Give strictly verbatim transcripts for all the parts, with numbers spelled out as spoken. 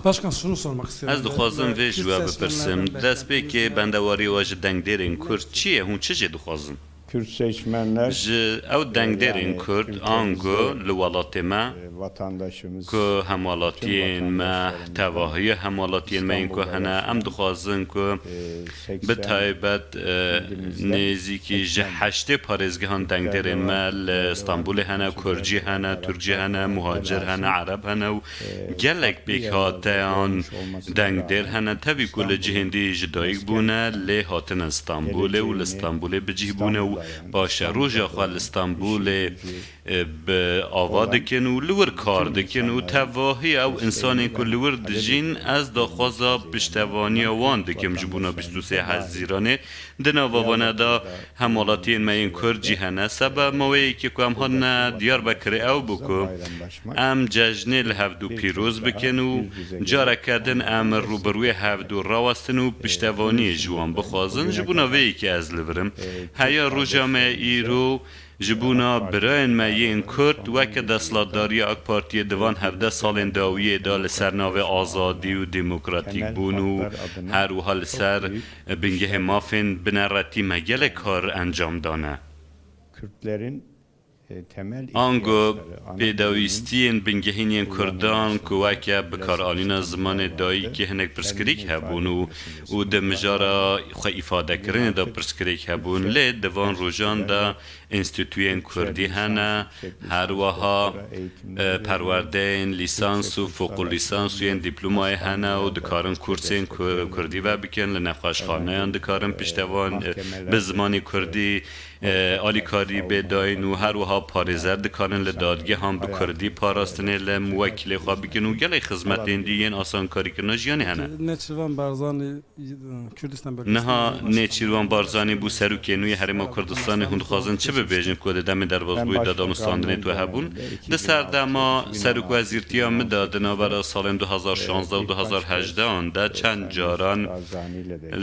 Başkan, şunu sormak istiyorum. Ez dixwazim vê ji we bipirsim. Destpêkê bendewarî we ji dengdêrên Kurd çi ye? Hûn çi jê dixwazin? Kürt seçmenler, Ji ew dengdêrên Kurd, ango li welatê me, e, vatandaşımız, ku hemwelatiyên me, tevahiyê hemwelatiyên me yên ku hene, em dixwazin ku bi taybet, e, nêzîkî ji heştê parêzgehan dengdêrên me li Stenbolê hene, Kurcî hene, Turkcî hene, muhacir hene, Ereb hene û gelek pêkhateyan dengdêr hene, tevî ku li cihên dî ji dayik bûne, lê hatine Stenbolê û li Stenbolê bi cih bûne û paşeroja xwe li Stenbolê, e, bi ava dikin û li wir kar dikin û tevahiya ew insanên ku li wir dijîn, ez daxwaza piştevaniya wan dikim ji bona bîst û sê Hezîranê. Di nava vana de hemwelatiyên me yên Kurd jî hene. Seba maweyekê ku em hatine Diyarbekirê ew bû ku em cejnê li hevdû pîroz bikin û careke din em rûbirûyê hevdû rawestin û piştevaniyê ji wan bixwazin. Ji bona vê yekê ez li vir im. Heya roja me îro ji bona birayên me yên Kurd weke desthilatdariya AK Partiyê di van hevdeh salên dawiyê de li ser navê azadî û demokratîkbûn û her wiha li ser bingehê mafên bineretî me gelek kar encam dane. Ango pêdawîstiyên bingehîn yên Kurdan ku weke bikaranîna zimanê dayikê hinek pirsgirêk hebûn û, û di mijara xwe îfadekirinê de pirsgirêk hebûn, lê di van rojan de Înstîtuyên Kurdî hene, her wiha, e, perwerdeyên lîsans û foqul lîsans û yên dîplomayê hene û dikarin kursên ku-, Kurdî vebikin, li nexweşxaneyan dikarin piştevan, e, bi zimanê Kurdî, e, alîkarî bê dayîn û her wiha parêzer dikarin li dadgehan bi Kurdî parastinê li muwekilê xwe bikin û gelek xizmetên dî yên asankarîkirina jiyanê hene. Nêçîrvan Barzanî Niha Nêçîrvan Barzanî bû serokê nû yê Herêma Kurdistanê, hûn dixwazin çi bibêjin ku di demê derbasbûyî de danûstandinê tu hebûn? Di serdema serokwezîrtiya min de di navbera salên du hazar şazdeh û du hazar hejdehan de çend caran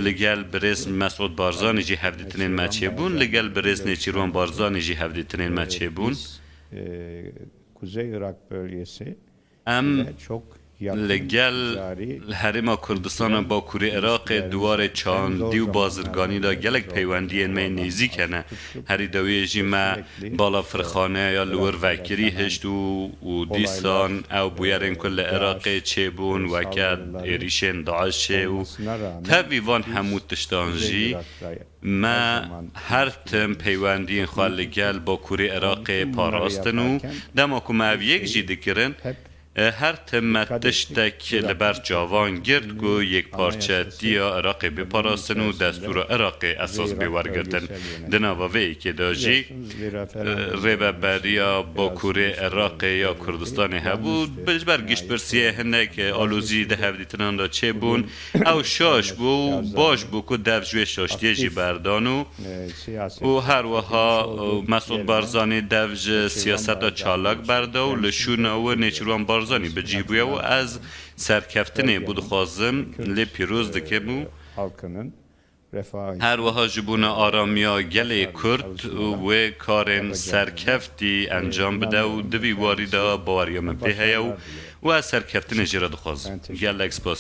li gel birêz Mesûd Barzanî jî hevdîtinên me çêbûn, li gel birêz Nêçîrvan Barzanî jî hevdîtinên me çêbûn. Em li gel Herêma Kurdistana Bakurê Iraqê di warê çandî û bazirganî de gelek peywendiyên me yên nêzîk hene. Herî dawiyê jî me balafirxaneya li wir vekirî hişt û, û dîsan ew bûyerên ku li Iraqê çêbûn, weke êrîşên DAIŞê û tevî van hemû tiştan jî, me her tim peywendiyên xwe li gel Bakurê Iraqê parastin û dema ku me ev yek jî dikirin, e, her tim me tiştek li ber çavan girt ku yekparçetiya Iraqê bê parastin û destûra Iraqê esas bê wergirtin. Di nava vê yekê de jî, e, rêveberiya Bakurê Iraqê ya Kurdistanê hebû, ji ber giştpirsiyê hinek, e, alozî di hevdîtinan de çêbûn. Ew şaş bû û baş bû ku dev ji wê şaştiyê jî berdan û, û her wiha, e, Mesûd Barzanî dev ji siyaseta çalak berda û li şûna wê Nêçîrvan Barzanî bi cih bûye û ez serkeftinê bû dixwazim lê pîroz dikim û her wiha ji bona aramiya gelê Kurd û wê karên serkeftî encam bide û di vî warî de baweriya min pê heye û, û ez serkeftinê jê re dixwazim. Gelek spas.